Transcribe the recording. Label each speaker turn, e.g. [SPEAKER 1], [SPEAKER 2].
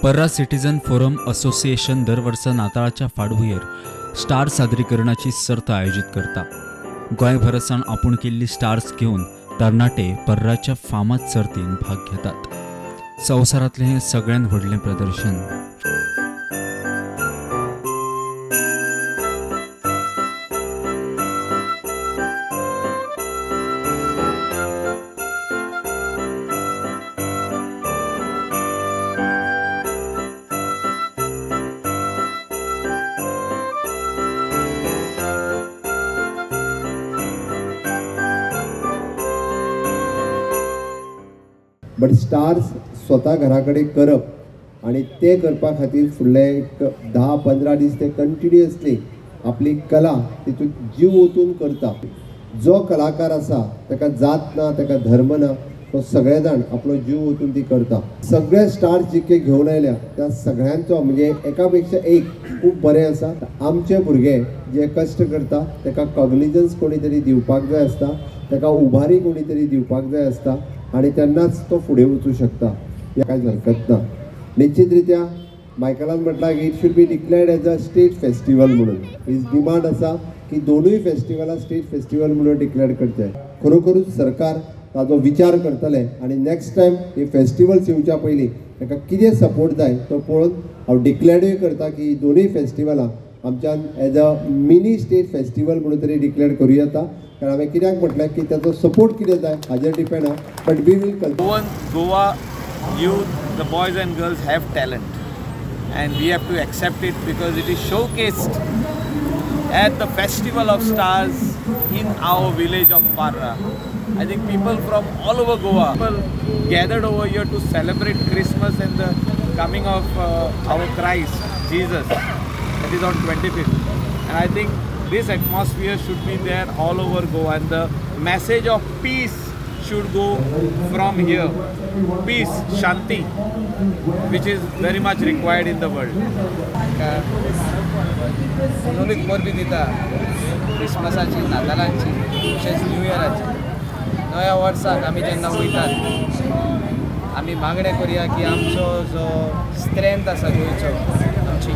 [SPEAKER 1] पर्रा citizen forum association दर वर्सा नाताळाच्या फाटभुंयेर स्टार सादरीकरणाची सर्त आयोजीत करता. गोंयभर सावन आपूण केल्ली स्टार्स घेवन तरणाटे पर्राच्या फामाद सर्तीन भाग घेतात. संवसारांतलें हें सगळ्यांत व्हडलें प्रदर्शन.
[SPEAKER 2] बट स्टार्स स्वता घरा कडेन करप आनी ते करपा खातीर फुडले एक 10-15 दीस ते कंटिन्युअसली आपली कला तितून जीव ओतून करता. जो कलाकार आसा ताका जात ना, ताका धर्म ना, तो सगळे जाण आपलो जीव ओतून ती करता. सगळे स्टार्स जितके घेवन आयल्या त्या सगळ्यांचो म्हणजे एका पेक्षा एक खूब बरें आसा. आमचे भुरगे जे कश्ट करता ताका कॉग्निजन्स कोणी तरी दिवपाक जाय आसता, ताका उभारी कोणी तरी दिवपाक जाय आसता आनी तेन्नाच तो फुडें वचूं शकता. ह्या कांयच हरकत ना. निश्चित रित्या मायकलान म्हटलां की it should be declared as a state festival म्हणून. His demand आसा की दोनूय फेस्टिवलां स्टेट फेस्टिवल म्हणून डिक्लेअर करचें. खरोखरूच सरकार ताजो विचार करतलें आनी नेक्स्ट टायम ही फेस्टिवल्स येवच्या पयलीं ताका कितें सपोर्ट जाय तो पळोवन हांव डिक्लेअरूय करता की दोनूय फेस्टिवलां आमच्यान as a mini state festival म्हणून तरी डिक्लेअर करूं येता. कारण हांवें कित्याक म्हटलें की ताचो सपोर्ट कितें जाय हाजेर डिपेंड आहा. But we will
[SPEAKER 3] Goa youth, the boys and girls have talent and we have to accept it because it is showcased at the Festival of Stars in our village of Parra. I think people from all over Goa people gathered over here to celebrate Christmas and the coming of our Christ, Jesus. That is on 25th. And I think this atmosphere should be there all over Goa and the message of peace should go from here. Peace, Shanti, which is very much required in the world.
[SPEAKER 4] म्हणूनच परबी दिता क्रिसमसाची, नातालांची, तशेंच new इयराची. नव्या वर्साक आमी जेन्ना वयतात आमी मागणें करुया की आमचो जो स्ट्रेंथ आसा गोंयचो, आमची